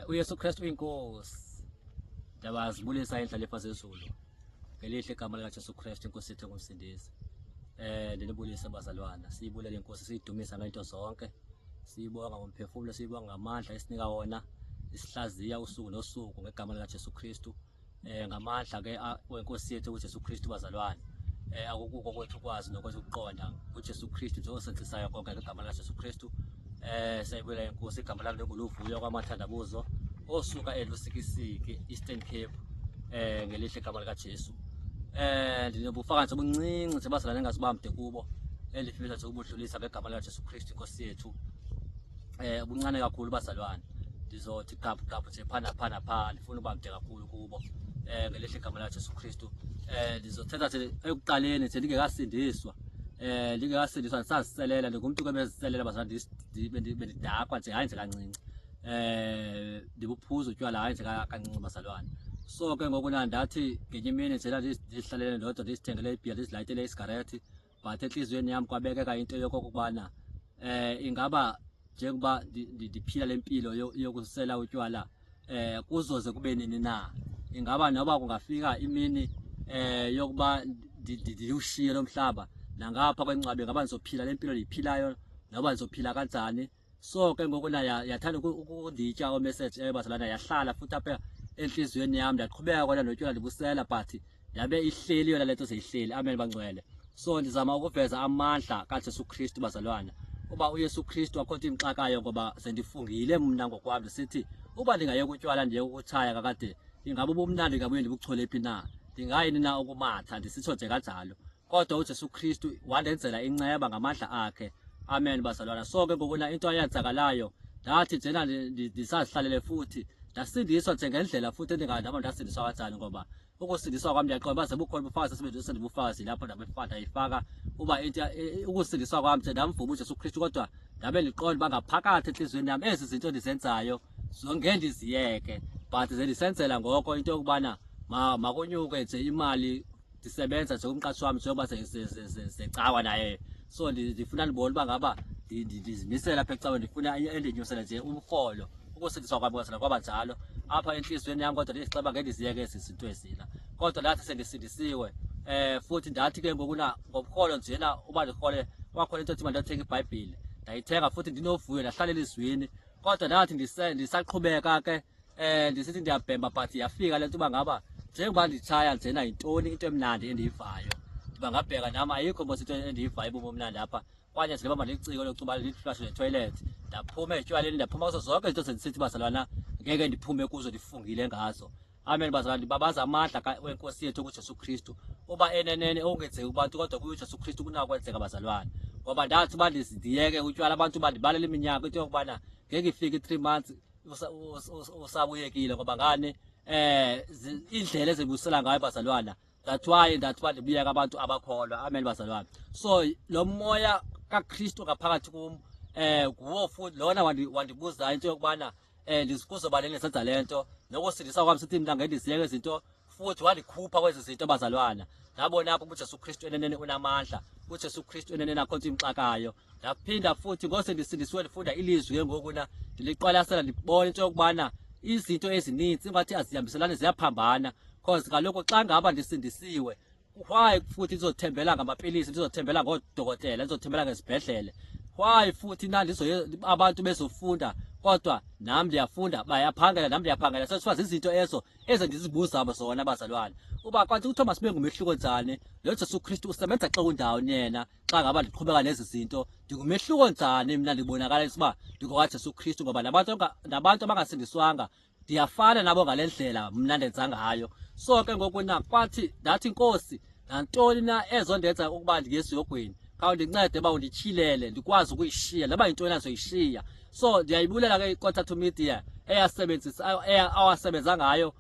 UYesu Kristu uyinkosi. Ndiyabazibulisa indlalifa zezulu. Ngelihle igama likaJesu Kristu inkosi yethu engumsindisi. Ndinibulise bazalwana, siyibulele inkosi siyidumisa ngento zonke. Siyibonga ngomphefumulo, siyibonga ngamandla esinika wona. Isihlaziya usuku nosuku ngegama likaJesu Kristu. Ngamandla ke wenkosi yethu uJesu Kristu bazalwane. Akukuko kwethu ukwazi nokwethu ukuqonda uJesu Kristu nje osenzisayo konke ngegama likaJesu Kristu. Siyayibuyela inkosi, igama lami linguluvuyo kwamathandabuzo osuka eLusikisiki, Eastern Cape, ngelihle igama likaJesu. Ndinobufakazi obuncinci nje bazalwane engazibamde kubo endifisa nje ukubudlulisa ngegama likaJesu Kristu inkosi yethu. Obuncane kakhulu bazalwane, ndizothi gqaphu gqaphu nje phana phana pha, ndifuna uba mde kakhulu kubo. Ngelihle igama likaJesu Kristu. Ndizothetha nje ekuqaleni nje ndingekasindiswa. Ndingekasindiswa ndisaziselela, ndingumntu ke beziselela bazalwane, bendidakwa nje hayi nje kancinci. Ndibuphuza utywala hayi nje kancinci bazalwane. So ke ngoku na ndathi ngenye imini nje ndizihlalele ndodwa, ndizithengele ibhiya, ndizilayitele isigarethi, but entliziyweni yam kwabekeka into yokokubana ingaba njengoba ndiphila le mpilo yokusela utywala kuzoze kube nini na? Ingaba noba kungafika imini yokuba ndiwushiye lo mhlaba nangapha kwengcwabe, ingaba ndizophila le mpilo ndiyiphilayo noba ndizophila kanjani? So ke ngoku na yathanda ukunditya o-message bazalwana, yahlala futhi apha entliziyweni yam. Ndaqhubeka kona notywala ndibusela, but yabe ihleli yona le nto seyihleli. Amen bangcwele. So ndizama ukuveza amandla kaJesu Kristu bazalwana, uba uYesu Kristu akho nto imxakayo, ngoba sendifungile mna ngokwam ndisithi uba ndingayeka utywala ndiyeke ukutshaya kakade, ingabe ubumnandi ngabuye ndibuchole phi na? Ndingayini na ukumatha? Ndisitsho nje kanjalo. Kodwa uJesu Kristu wandenzela inceba ngamandla akhe. Amen bazalwana. So ke ngoku na into ayenzakalayo, ndathi njena ndisazihlalele futhi ndasindiswa nje ngendlela futhi endingazi ndasindiswa kanjani, ngoba ukusindiswa kwami ndiyaqonda uba sebukhona ubufakazi esendibufakazi lapho ndayifaka uba into ukusindiswa kwami nje ndamvuma uJesu Kristu, kodwa ndabe ndiqonda uba ngaphakathi entliziyweni yam ezi zinto ndizenzayo zonke ndiziyeke, but zendisenzela ngoko into yokubana makunyuke nje imali, ndisebenza nje umqashi wami njengoba secawa naye. So ndifuna ndibone uba ngaba ndizimisela apha ecaweni, ndifuna endinyusele nje umrholo. Ukusindiswa kwami kwazala kwaba njalo apha entliziyweni yam, kodwa ndizixeba ngeke ndiziyeke ezi zinto ezina. Kodwa ndathi sendisindisiwe futhi ndathi ke ngoku na ngomrholo njena uba ndirhole, kwakhona into ethi mandiyothenga iBhayibhile, ndayithenga futhi ndinovuyo, ndahlala elizwini. Kodwa ndathi ndisaqhubeka ke ndisithi ndiyabhemba, but yafika le nto uba ngaba njengoba nditshaya njena yintoni into emnandi endiyivayo? Ndiba ngabheka nam, ayikho mos into endiyivayo ubomi omnandi apha. Kwanye nje uba mandiciko lokuba ndiflashe netoilet, ndaphuma etywaleni, ndaphuma kuzo zonke izinto zendisithi bazalwana ngeke ndiphume kuzo, ndifungile ngazo. Amen bazalwana. Ndibabaza amandla wenkosi yethu kuJesu Kristu, uba enenene okungenzeki kubantu kodwa kuye uJesu Kristu kunakwenzeka bazalwane. Ngoba ndathi uba ndiyeke utywala, abantu bandibalela iminyaka into yokubana ngeke ifike i-3 months usabuyekile, ngoba ngani indlela ezibusela ngayo bazalwana. That's why ndathi uba ndibuyeka, abantu abakholwa. Amen bazalwane. So lo moya kaKristu ngaphakathi kum nguwo futhi lona wandibuzayo into yokubana ndikuzoba leni senza le nto, nokusindisa kwami sithi mina ngeke ndiziyeke izinto, futhi wandikhupha kwezi zinto bazalwana. Ndabona apho uJesu Kristu enenene unamandla, uJesu Kristu enenene akho nto imxakayo. Ndaphinda futhi ngose ndisindisiwe, ndifunda ilizwi ke ngoku na ndiliqwalasela, ndibona into yokubana izinto ezininzi ingathi azihambiselani, ziyaphambana, cause kaloku xa ngaba ndisindisiwe, why futhi ndizothembela ngamapilisi, ndizothembela ngoodokotela, ndizothembela ngezibhedlele? Why futhi na ndizoye abantu bezofunda kodwa nam ndiyafunda, bayaphangela nam ndiyaphangela? So kuthiwa zizinto ezo eze ndizibuza zona bazalwane, uba kanti kuthiwa masibe ngumehluko njani lo Jesu Kristu usebenza xa kundawo yena? Xa ngaba ndiqhubeka nezi zinto, ndingumehluko njani mna ndibonakalisa uba ndingokaJesu Kristu? Ngoba nabantu abangasindiswanga ndiyafana nabo ngale ndlela mna ndenza ngayo. So ke ngoku na kwathi ndathi, Nkosi, nantoni na ezondenza ukuba ndiye esihogweni, khawundincede uba undityhilele ndikwazi ukuyishiya, noba yintoni azoyishiya. So ndiyayibulela ke iQuarter Media eyasebenzisa awasebenza ngayo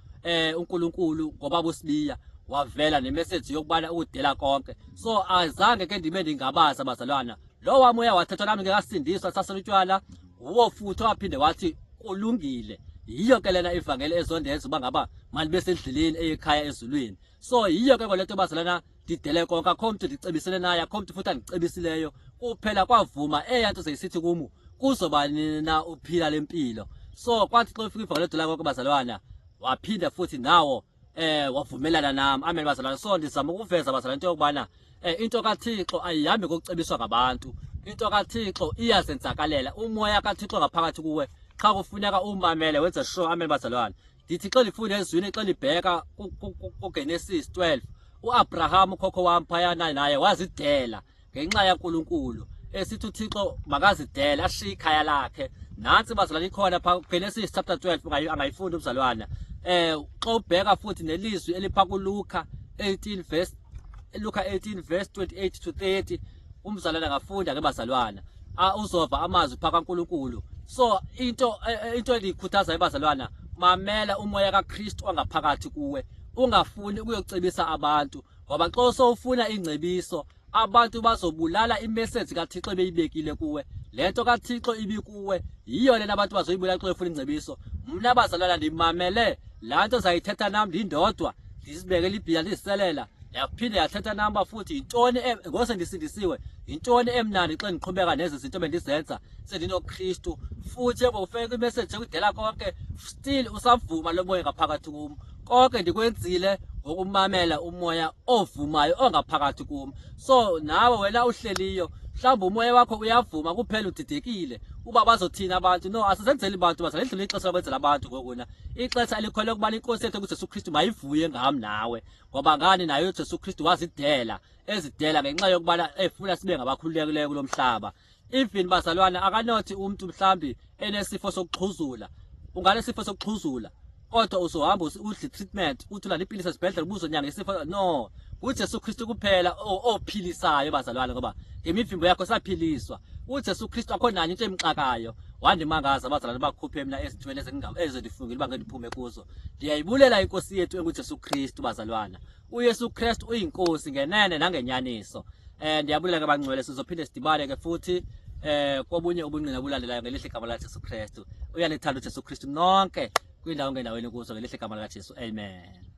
uNkulunkulu ngoba uSibiya wavela nemessage yokubana ukudela konke. So azange ke ndibe ndingabaza bazalwana, lo wami uya wathathwa nami ngekasindiswa sasela utywala, wuwo futhi waphinde wathi kulungile. Yiyo ke lena ivangeli ezondenza uba ngaba mandibe sendleleni eyekhaya ezulwini. So yiyo ke ngolento bazalwana ndidele konke, akho mntu ndicebisele naye, akho mntu futhi andicebisileyo, kuphela kwavuma eya nto seyisithi kum kuzoba nini na uphila le mpilo. So kwathi xa ufika ivakalo edela konke bazalwana, waphinda futhi nawo wavumelana nami. Amen bazalwana. So ndizama ukuveza bazalwana into yokubana into kaThixo ayihambi ngokucebiswa ngabantu, into kaThixo iyazenzakalela. Umoya kaThixo ngaphakathi kuwe qha kufuneka umamele, wenze sure. Amen bazalwana. Ndithi xa ndifunda ezwini, xa ndibheka kuGenesis 12, uAbraham ukhokho wam phayana naye wazidela ngenxa yaNkulunkulu, esithi uThixo makazidele ashiye ikhaya lakhe. Nantsi bazalwane ikhona pha Genesis chapter 12, angayifunda umzalwana. Xa ubheka futhi nelizwi elipha kuLuka 18 verse, Luka 18 verse 28 to 30, umzalwane angafunda ke bazalwana, uzova amazwi pha kaNkulunkulu. So into endiyikhuthazayo bazalwana, mamela umoya kaKristu ongaphakathi kuwe, ungafuni ukuyocebisa abantu, ngoba xa sowufuna ingcebiso abantu bazobulala imessage kaThixo ebeyibekile kuwe. Lento kaThixo ibikuwe yiyo lena abantu bazoyibulala xa befuna ingcebiso. Mna bazalwana ndimamele laa nto zayithetha nam ndindodwa, ndizibekele ibhiya, ndiziselela, yaphinde yathetha nam uba futhi yintoni ngose ndisindisiwe, yintoni emnandi xa ndiqhubeka nezi zinto bendizenza sendinoKristu. Futhi ngokufika kwimeseji yokudela konke, still usavuma lo moya ngaphakathi kum. Konke ndikwenzile ngokumamela umoya ovumayo ongaphakathi kum. So nawe wena uhleliyo, mhlawumbi umoya wakho uyavuma kuphela udidekile uba bazothina abantu. No, asisenzeli bantu bazala, idlula ixesha lokwenzela abantu ngokuna. Ixesha elikholwe ukubana inkosi yethu kuJesu Kristu mayivuye ngam nawe, ngoba ngani naye uJesu Kristu wazidela, ezidela ngenxa yokubana efuna sibe ngabakhululekileyo kulo mhlaba. Even bazalwane, akanothi umuntu mhlambi enesifo sokuxhuzula, unganesifo sokuxhuzula kodwa uzohamba udle treatment, uthi ulanda ipilisi esibhedlela ubuzonyanga isifo. No, uJesu Kristu kuphela ophilisayo bazalwane, ngoba ngemivimbo yakho saphiliswa. uJesu Kristu akho nanye into emxakayo. Wandimangaza abazalwane, bakhuphe mina ezithweni ezindifungile uba ngendiphume kuzo. Ndiyayibulela inkosi yethu enguJesu Kristu bazalwana. uYesu Kristu uyinkosi ngenene nangenyaniso. Ndiyabulela ke bangcwele, sizophinde sidibane ke futhi kobunye ubungqina obulandelayo ngelihle igama likaJesu Kristu. Uyanithanda uJesu Kristu nonke kwindawo ngendaweni kuzo ngelihle igama likaJesu. Amen.